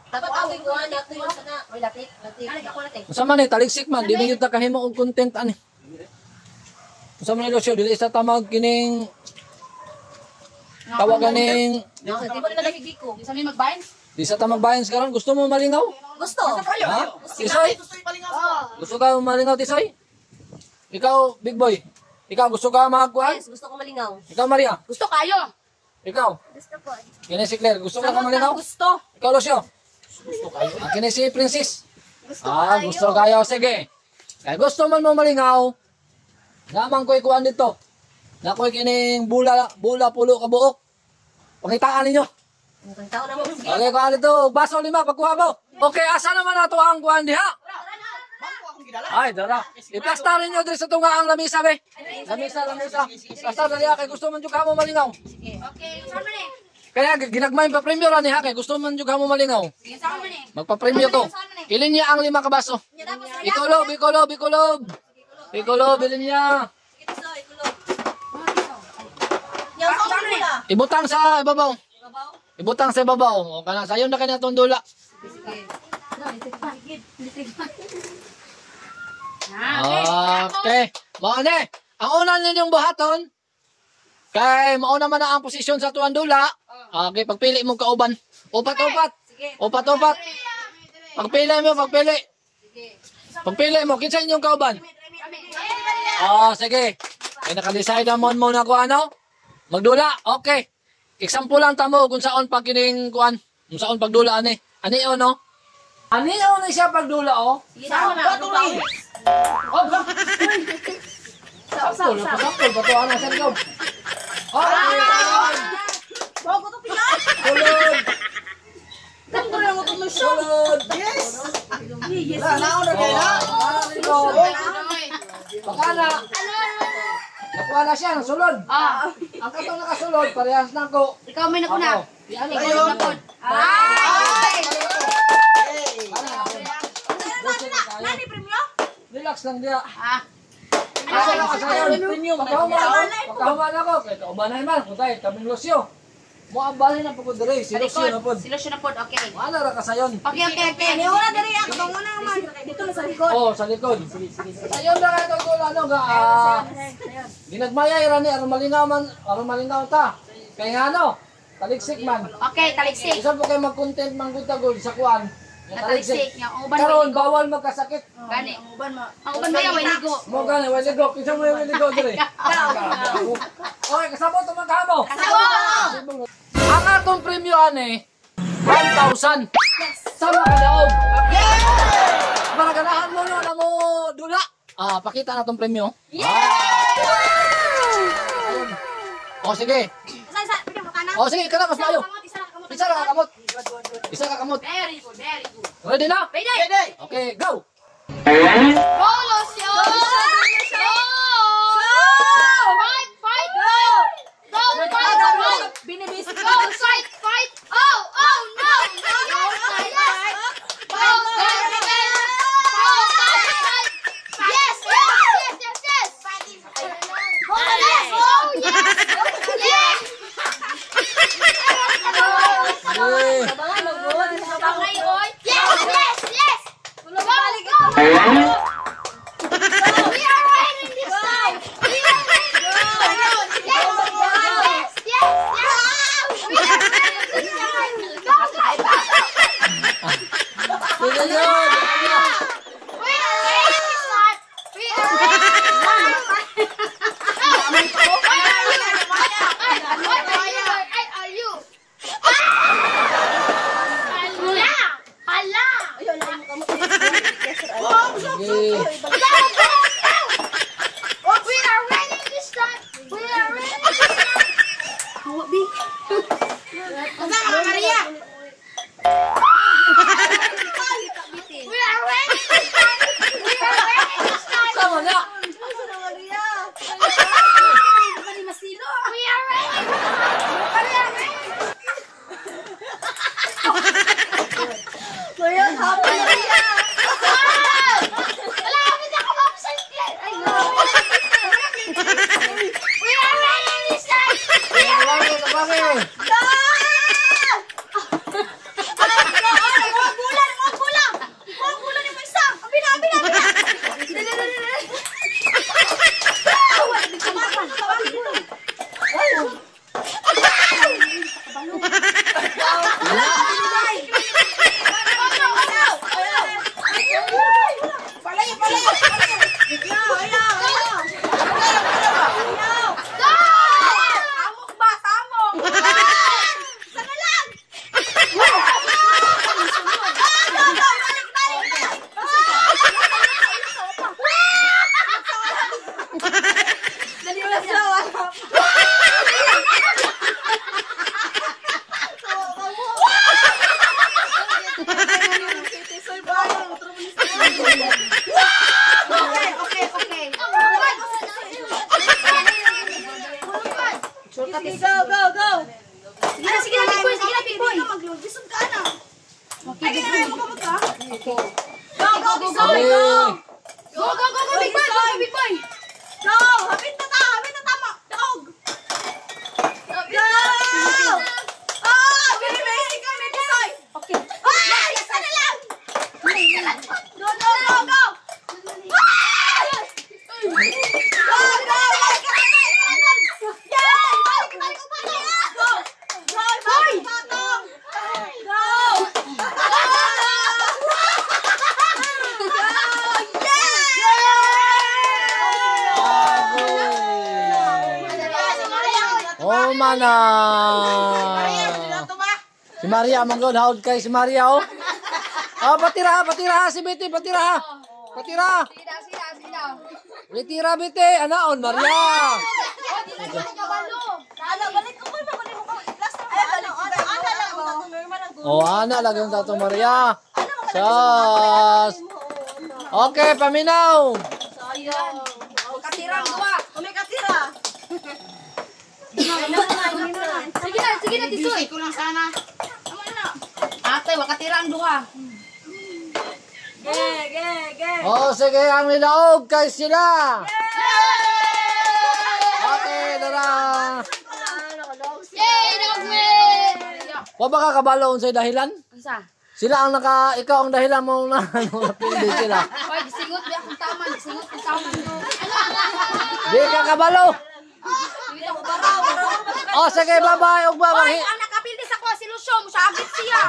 Dapat away ko anak to yung sana. Oy, latik, latik. Ano ako latik? Unsa man ni taligsik man, di man gyud ta kahimo og content ani. Unsa man ni Lucio, dili sa tamag kining tawag ganing Di ba nila ko? Di sa mi magbahin? di sa tamag bayans karon gusto mo malingaw? Gusto. Ha? Tisoy? Gusto ka malingaw, Tisoy? Ikaw, big boy. Ikaw gusto ka magkuan? Yes, gusto ko malingaw. Ikaw, Maria. Gusto kayo. Ikaw. Gusto po. Kini si Claire, gusto ka malingaw? Gusto. Ikaw, Lucio. Gusto kayo. Ang kini si Princess. Gusto ah, gusto kayo. Sige. Kaya gusto man mo malingaw, naman ko'y kuan dito. Nako'y kining bula, bula pulo ka buok. Pangitaan ninyo. Ang tao na mo. Okay, kuan dito. Baso lima, pagkuha mo. Okay, asa naman nato ang kuan diha? Ay, dara. Iplastar ninyo diri sa tunga ang lamisa, be. Lamisa, lamisa. Plastar dali kay gusto man jud ka mo malingaw. Okay, saan man eh? Kaya ginagmay pa premyo ra ni ha kay gusto man jud ka mo malingaw. Sige, saan man eh? Magpa-premyo to. Ilin niya ang lima ka baso. Ikulob, ikulob, ikulob. Ikulob, ilin niya. Sige, Tisoy, kulog. Yaw, sa na. Ibutang sa ibabaw. Ibabaw. Ibutang sa ibabaw. O kana sayon na kanya tong dula. Okay. Mao ni. Ang una ninyong buhaton kay mao naman na ang posisyon sa tuang dula. Okay, pagpili mo kauban. Upat-upat. Upat-upat. Pagpili mo, pagpili. Pagpili mo, kinsa inyong kauban? Ah, sige. Kay naka-decide na mo na ko ano? Magdula. Okay. Example lang tamo kung saon pag kining kuan, kung saon pagdula ani. Ani o no? Ani o ni siya pagdula o? Sige, na. Oh, sample, sample, bato ana sa loob. Okay. Bago to pilat. Sulod. Sulod. Sulod. Yes! Wala, nauna kayo na. Baka na. Nakuha na siya, nasulod. Ah, Ang katong nakasulod, parehas na ko. ikaw may naguna. Ako. Yan, Ikaw ikaw. may naguna. Ay! Nani premyo? Relax lang diya. Ah, Asa na kasayon? Pagkahuman ako. Kaya kaubanay man. Kung tayo, kaming Lucio. Mo abali na pagod dere. Si sa Lucio likod. na pod. Si Lucio na pod, okay. Wala ra kasayon. Okay. Ani ora diri ako tong una man. Dito na sa likod. Oh, sa likod. Sayon na kayo itong ano ga. Ah, ginagmayay ra ni aron malingaw man, aron malingaw ta. Kay ngano? Taligsik man. Okay, taliksik. Isa po kayo mag-content manggutagod sa kuan. Nga Nataliksik nga ang uban Karon bawal magkasakit. Gani. Ang uban ma. Ang uban ba way ligo? Mo gani way ligo, kinsa mo way ligo diri. Okay, kasabot man kamo. Kasabot! Ang atong premyo ani 1,000. Sama ka daog. Para ganahan mo no na mo dula. Ah, pakita na tong premyo. Oh, sige. Sa sa pwede mo kana. Oh, sige, kana mas maayo. Isa ra kamot. Isa ra ka kamot. Isa ka kamot. Very good, very good. Ready na? Ready? Pwede! Okay, go. Go, Lucio! Go! Fight, fight, fight! Go, fight, fight! Binibis. Go, fight, fight! Oh, oh, no! No, yes, yes! Go, go, go! Go, fight, fight! Yes, yes, yes, yes, yes! Go, yes! Oh, yes! Yes! Okay. Abangan magod. Bangay, oy! Yes, yes, yes! Go, go, go! We are winning this time! We are winning this time! Yes, yes, yes, yes! We are winning this time! Go, go, go! Sige yun. We are winning this time! We are winning this time! What are you? What are you? What are you? Hala! Hala! Sige. Go, go, go! We are winning this time! We are winning this time! Maria! We are winning this time! We are winning this time! Sama na. We are winning this time! We are winning! Kuya, happy Maria. Wala kami na kumapos sa Claire! Ay, no! We are winning this time! We are Tabangin, tabangin. Go! Ay, kinaya mo kamot ka? Go, go, go, go! Okay. Go, go, go, go, big boy! Go, go, big boy! Go! Hapit na ta! Hapit na tama! Dog! Go! Ah! Very basic kami, Tisoy! Okay. Ah! Isa na lang! Go, go, go, go! Ah! Go, go! Balik ka na! Balik ka na! Yay! Balik, balik, balik! Go! Go! Balik, patong! Go! Agoy. Oh, mana. Si Maria, manggod, hawd kay si Maria, oh. Oh, patira, patira, si Betty, patira. Patira. Sila, sila, sila. Retira, Betty. Anaon, Maria. Oh, ana lagi yung tato Maria. Sas. Okay, paminaw. Katirang duwa. May katira. Sige na, Tisoy. Ko lang sana. Ate, wakatira ang duha. Ge, ge, ge. Oh, sige, ang nilaog kay sila. Okay, tara. Yay, dog win! Wa ba ka kabalo unsay dahilan? Unsa? Sila ang naka, ikaw ang dahilan mo na ano, napili sila. Oy, gisingot ba akong taman? Gisingot kong taman do. Di ka kabalo. Oh, sige, bye-bye. Ug Oy, bye. ang nakapildi sa ko si Lucio, musagit siya.